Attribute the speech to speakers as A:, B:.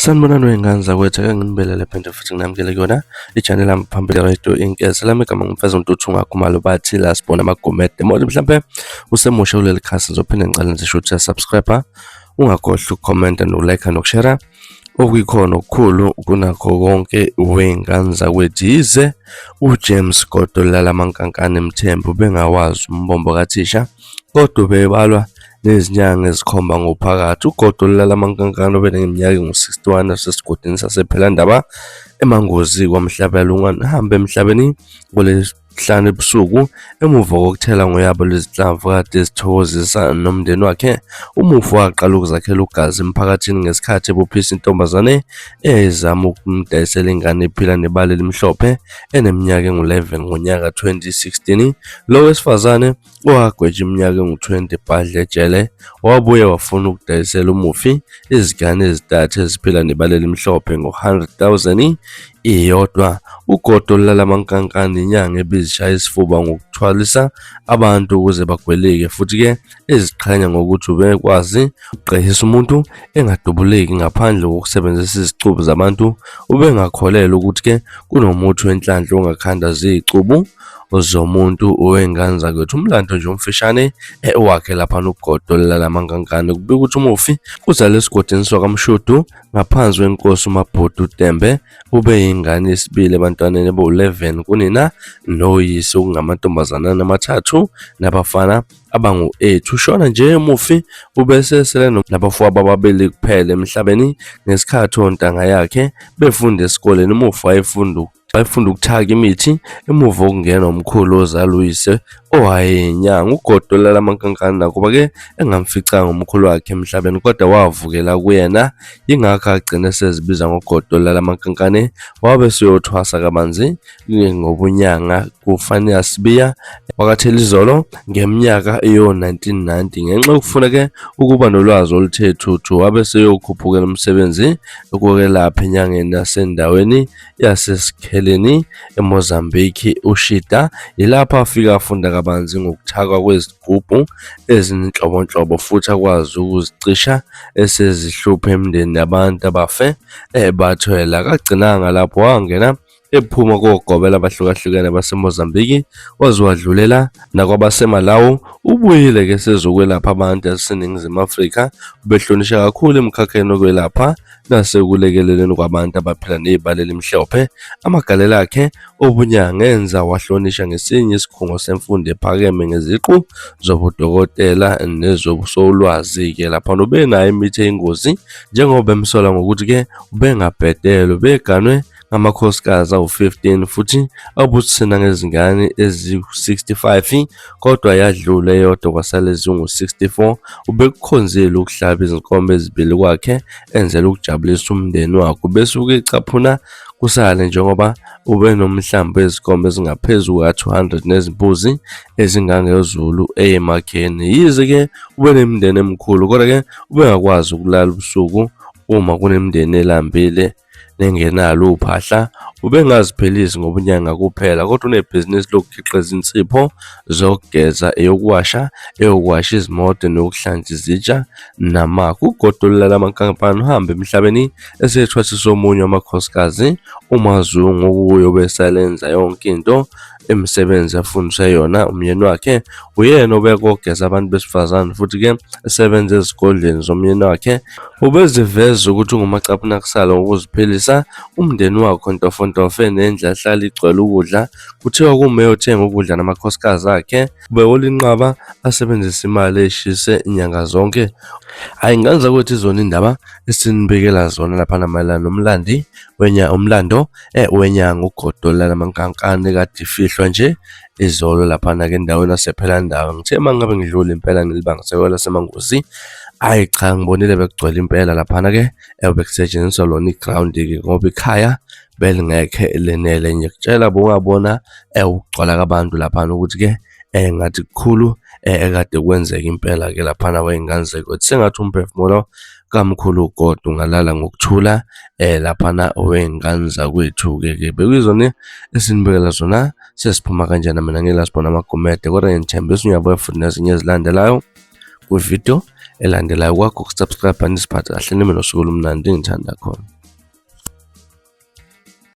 A: Sanibonani wey'ngane zakwethu, ake nginibelele phinde futhi nginamukele kuyona i-channel yami phambili radio inkese lami igama ngimfeza uNtuthu Khumalo bathi la sibona amagumede mode mhlampe usemusha kuleli khasi ngizophinde ngicela nje ukuthi subscribe ungakhohlwa ukukhomenta nokulike nokushare okuyikhona okukhulu kunakho konke wey'ngane zakwethu. Yize uJames Godolala Mankankane Mthembu bengawazi umbombo kathisha kodwa ubebalwa nezinyanga ezikhomba ngophakathi. Ugodo olulala amankankane obeneminyaka engu-61 wasesigodini sasePhelandaba eMangozi kwaMhlabuyalungwane uhambe emhlabeni ngoLwesihlanu ebusuku emuva kokuthela ngoyaba lwezinhlamvu kade ezithokozisa nomndeni wakhe. Umufi waqala ukuzakhela ugazi emphakathini ngesikhathi ebophisa intombazane eyayizama ukumdayisela ingane ephila nebala elimhlophe eneminyaka engu-11 ngonyaka 2016. Lo wesifazane owagwetshwa iminyaka engu-20 ebhadla ejele, wabuye wafuna ukudayisela umufi izingane ezintathu eziphila nebala elimhlophe ngo-100 000 iyodwa. Ugodo olulala amankankane inyanga ebizishaya isifuba ngokuthwalisa abantu ukuze bagweleke futhi-ke eziqhenya ngokuthi ubekwazi ukugqehisa umuntu engadubuleki ngaphandle kokusebenzisa izicubu zabantu. Ubengakholelwa ukuthi-ke kunomuthi wenhlanhla ongakhanda ziyicubu zomuntu wengane zakwethu. Umlando nje omfishane wakhe lapha nogodo lalamankankane kubika ukuthi umufi uzalwe esigodini sakwaMshudu ngaphansi kwenkosi uMabhudu Tembe. Ube yingane yesibili ebantwaneni bowu-11 kunina noyise okungamantombazanana amathathu nabafana abangu-8. Ushona nje umufi ubesesele nabafowabo ababili kuphela emhlabeni ngesikhathi ontanga yakhe befunda esikoleni. Umufi wayefunda ukuthaka imithi emuva kokungenwa umkhulu ozala uyise owayeyinyanga. Ugodo lalamankankane nakuba-ke engamficanga umkhulu wakhe emhlabeni kodwa wavukela kuyena, yingakho agcina esezibiza ngogodo lalamankankane. Wabe eseyothwasa kabanzi ngobunyanga kuFania Sibiya wakaThelizolo ngeminyaka yo-1990 ngenxa yokufuna-ke ukuba nolwazi oluthe thuthu. Wabe eseyokhuphukela umsebenzi wokwelapha enyangeni yasendaweni yaseSikheleni eMozambique uShida yilapho afika afunda kabanzi ngokuthakwa kwezigubhu ezinhlobonhlobo futhi akwazi ukuzicisha esezihlupha emindeni yabantu abafe bathwele. Akagcinanga lapho wangena ephuma kogobela abahlukahlukene baseMozambique waze wadlulela nakwabaseMalawi. Ubuyile-ke sezokwelapha abantu abaseNingizimu Afrika, ubehlonisha kakhulu emkhakheni wokwelapha nasekulekeleleni kwabantu abaphila nebala elimhlophe. Amagalelo akhe obunyanga enza wahlonisha ngesinye isikhungo semfundo ephakeme ngeziqu zobudokotela nezobusolwazi-ke. Lapha ubenayo imithi eyingozi njengoba emsola ngokuthi-ke ubengabhedelwe, ubeganwe ngamakhosikazi awu-15 futhi abuthusena ngezingane eziwu-65 kodwa yadlula eyodwa kwasala ezingu-64. Ubekukhonzile ukuhlaba izinkomo ezibili kwakhe enzela ukujabulisa umndeni wakhe. Ubesuke ecaphuna kusale njengoba ubenomhlambi wezinkomo ezingaphezu kuka-200 nezimbuzi ezingangezulu eyemakheni. Yize-ke ubenemindeni emikhulu kodwa-ke ubengakwazi ukulala ubusuku uma kunemindeni elambile nengenalo uphahla. Ubengaziphilisi ngobunyanga kuphela kodwa unebhizinisi lokukhiqiza insipho zokugeza, eyokuwasha, eyokuwasha izimoto neyokuhlanza izitsha namakha. Ugodo lamankampani uhambe emhlabeni esethwasisa omunye wamakhosikazi uMaZungu okuye obesalenza yonke into imisebenzi afundiswe yona umyeni wakhe. Uyena obekogeza abantu besifazane futhi-ke esebenza ezigodlweni zomyeni wakhe. Ubeziveza ukuthi ungumacaphuna-kusala ngokuziphilisa umndeni wakhe ontofontofo enendlu ahlala igcwele ukudla. Kuthiwa kuma eyothenga ukudla namakhosikazi akhe, ubewola inqaba asebenzise imali eyishise nyanga zonke. Hhayi ngane zakwethu izona indaba esinibikela zona laphana mayelana nomlandi umlando wenyanga ugodo lalamankankane kade ifihlwa nje izolo laphana-ke endaweni yasePhelandawo. Ngithe uma ngabe ngidlula impela ngilibangise kwelaseManguzi, hhayi cha ngibonile bekugcwele impela laphana-ke bekusetshenziswa lona igrawundi-ke ngoba ikhaya belingekhe lenele. Ngiyakutshela bowungabona ukugcwala kwabantu laphana ukuthi-ke ngathi kukhulu ekade kwenzeka impela-ke laphana wey'ngane zakwethu. Sengathi umphefumulo kamkhulu uGodo ungalala ngokuthula laphana wey'ngane zakwethu-ke ke. Bekuyizona esinibekela zona sesiphuma kanjena mina ngila sibona amagumede kodwa ngithembisa uyabuya futhi nezinye ezilandelayo kwividiyo elandelayo. Kwakho ukusubscribe, nisiphathe kahle, nibe nosuku olumnandi, ngithanda khona.